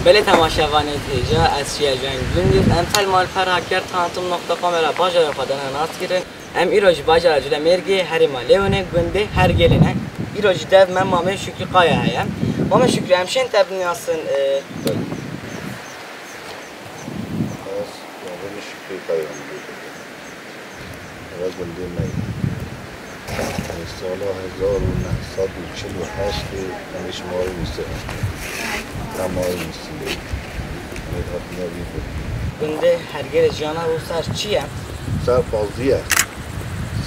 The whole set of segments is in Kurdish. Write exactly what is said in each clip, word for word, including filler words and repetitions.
Belê temaşevanê hêja, ez Şiya Jeng Gündüz. Em fel mal per haker tanıtım nokta com re bajarê xwe dane nas kirin. Em îro ji bajara Culemêrgê herêma Lêwonê gundê Hergêlê ne. Îro ji dev me Mamê Şükrü Kaya heye. Mamê Şükrü, em şên te binasin, e, Belê. Ez Mamê Şükrü Kaya. Ev gundê me ye. Sala hezar û neh sed û çil û heştê em ê ji malê Nûsê hatine. Em malê Nûsê lê. Mêrhatine vî gundî. Gundê Hergêlê jiyana wî ser çi ye? Ser pazî ye.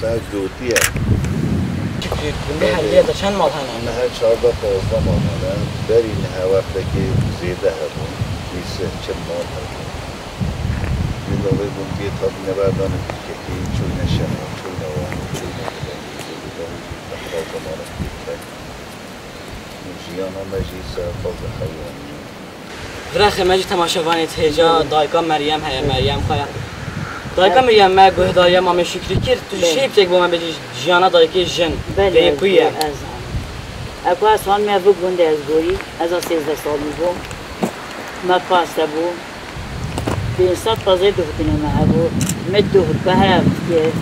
Ser dotî ye. Şükrî, gundê Hergêlê de çend mal hene? Niha çardeh pazdeh mal hene. Berî niha wextekê zêde hebûn. Bîst çil mal hebûn. Lê di vê gundiyê tadîne berdane Tirkiyeyê, çûne şehran, çûne Wanê, çûne Dilê, çûne Dawî, bexda zemanê Tirkiyeyê. Û jiyana me jî ser xwe bi heywanî. Virexê me jî temaşevanê hêja dayika Meryem heye, Meryem Kaya. Dayika Meryem, me guhdariya Mamê Şükrî kir, tu jî Belê. Şêpçek bo me bêjî jiyana dayikê jin, Belê, vê yê ku ye? Ez, ez, ez ku ez hanime vê gundê ez gorî, ez a sêzdeh salî bûm. Me paste bû. Pênc sed pezê duhutîne me hebû. Me duhut behrev dikir.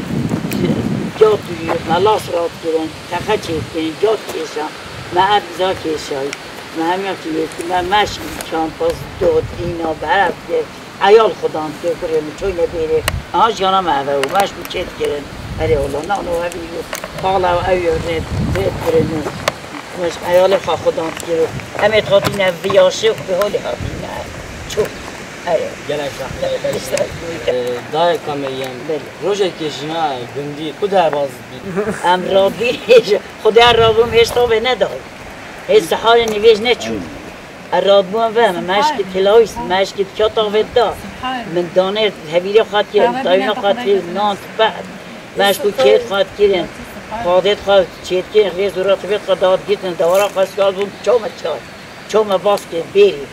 Cat dûyî, me las rat kirin. Texe çêkirin, cat kêşan. Me ev biza kêşayî. Me hemiya kî yê, me meş çand pez duhut îna behrev dikir. Eyal xudan dikir, kurê min çoyne bêrê. Aha jiyana me eve û meş bû çê dikirin. Erê wala, nano ev îro. Pala ew yê rê, rê dikirin. Wes eyalê xwe xudan dikir û em ê hatîne vî yaşê û vî holê hatîne. Çok. Erê. Gelek zehmet. Ee, dayê Kameriyem, Belê. Rojekê jina gundî ku derbaz dibî? Em radî, Xwedê rabûm hêşta vê nedayî. Hê siharê nivêj neçû. Em radbûn ve, me meşkî tilayîs, meşkî dikata vê da. Min danê hevîrê xwe kir, tayîna xwe kir, nan tibet. Meşk û kêt xwe dikirin. Xadêt xwe çêdikirin, rêz û ratibêt xwe dadigirtin, dewara xwe siyal bûn, çaw me çay. Çaw me bas kir, bêrî.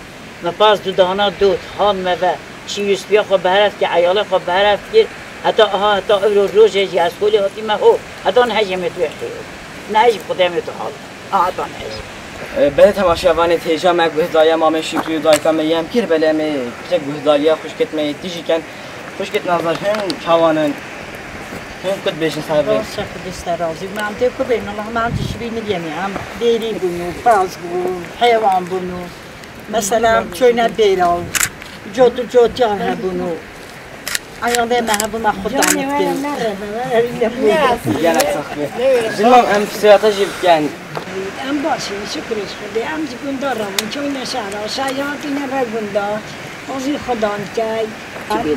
Me pas du dana dot, han me ve. Çi Yûsfiya xwe beheref kir, eyalê xwe beheref kir. Heta aha, heta ewro rojê jî ez holê hatîme ho. Heta niha jî em ê tu yê xêr. Niha jî bi Xwedê em ê tu hal. Aha, heta niha jî. E, belê temaşevanê hêja me guhdariya Mamê Şükrî û dayika me yem kir, belê em ê piçek guhdariya xwişkêt me yê tijî ken. Xwişkêt Nazar, hûn çawan in? Hûn ku dibêjin ser vê? Rast e, Xwedê ser razî. Me em tê ku bên, Allah me em tişrî nidiyemê. Em bêrî bûn û pez bûn, heywan bûn û mesela em çoyne bêra û cot û cotiyan hebûn û eyalê me hebû me xudan dikir. Gelek sax be. Jin mam em siyata jî bikin. Em baş in, şikir ji Xwedê. Em ji gunda rabûn, çoyne şehra, şehra hatîne ve gunda. Xwezî xudan key.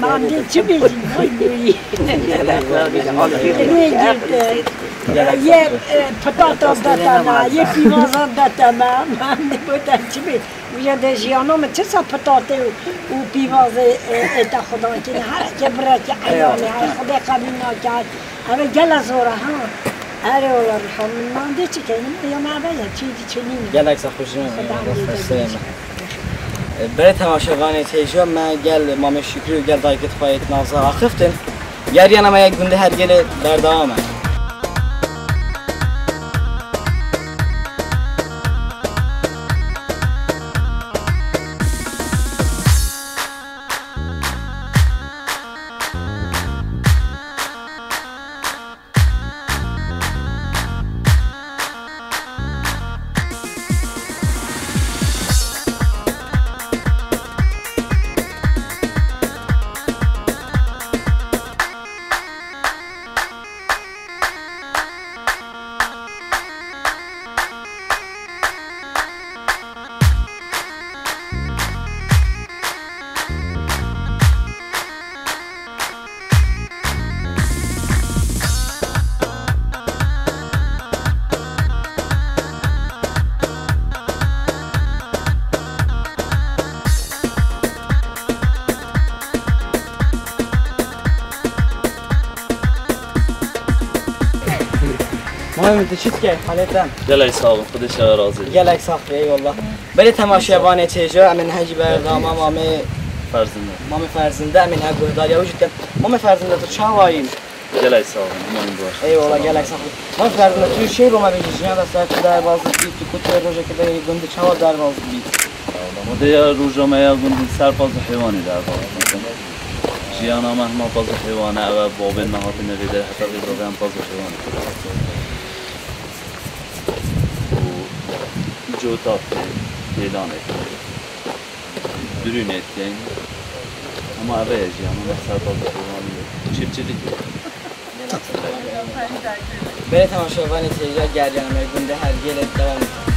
Mandê çi bêjî, vay bûyî. Rê girtin. Yê, e, pitata dete me, yê pîvaza dete me. Mandê bo te çi bê? Wîya de jiyana min çi sa pitatê û, û pîvazê, e, ê te xudan kine. Her ke bireke eyanê, her Xwedê qebîl nake. Ev gele zor e, ha. Erê wala Riha, min mandê çi keynim? Ya me eve ye, çî çi nîne. Gelek sax û jin. Xudan bê te. Belê temaşevanê hêja me gel Mamê Şükrî û gel dayikê xwe yê Nazar axiftin. Geriyana me yek gundê Hergêlê berdewam e. Mamê min, tu çi dikey? Halê te? Gelek sax bin, Xwedê ji we razî be. Gelek sax be, eyvallah. Belê temaşevanê hêja, em ê niha jî berdewama Mamê Ferzinde. Mamê Ferzinde, em ê niha guhdariya wî jî dikin. Mamê Ferzinde, tu çawa yî? Gelek sax bin, hema min baş. Eyvallah, gelek sax bin. Mamê Ferzinde, tu şêy bo me bêjî, jiyan te ser tu derbaz dibî, tu ku tu rojekê de yî gundî çawa derbaz dibî? Amadeya roja me ya gundî ser paz û heywanê de ev. Jiyana me hema paz û heywan e, ev e, babên me hatine vê derê, heta vê derê em paz û heywan e. Û cota dikeyn, pêlanê dikeyn, durûnê dikeyn. Ama ev e jiyana me ser paz û heywanê de. Çiftçilik. Belê temaşevanê hêja geriyana me gundê her gelê devam.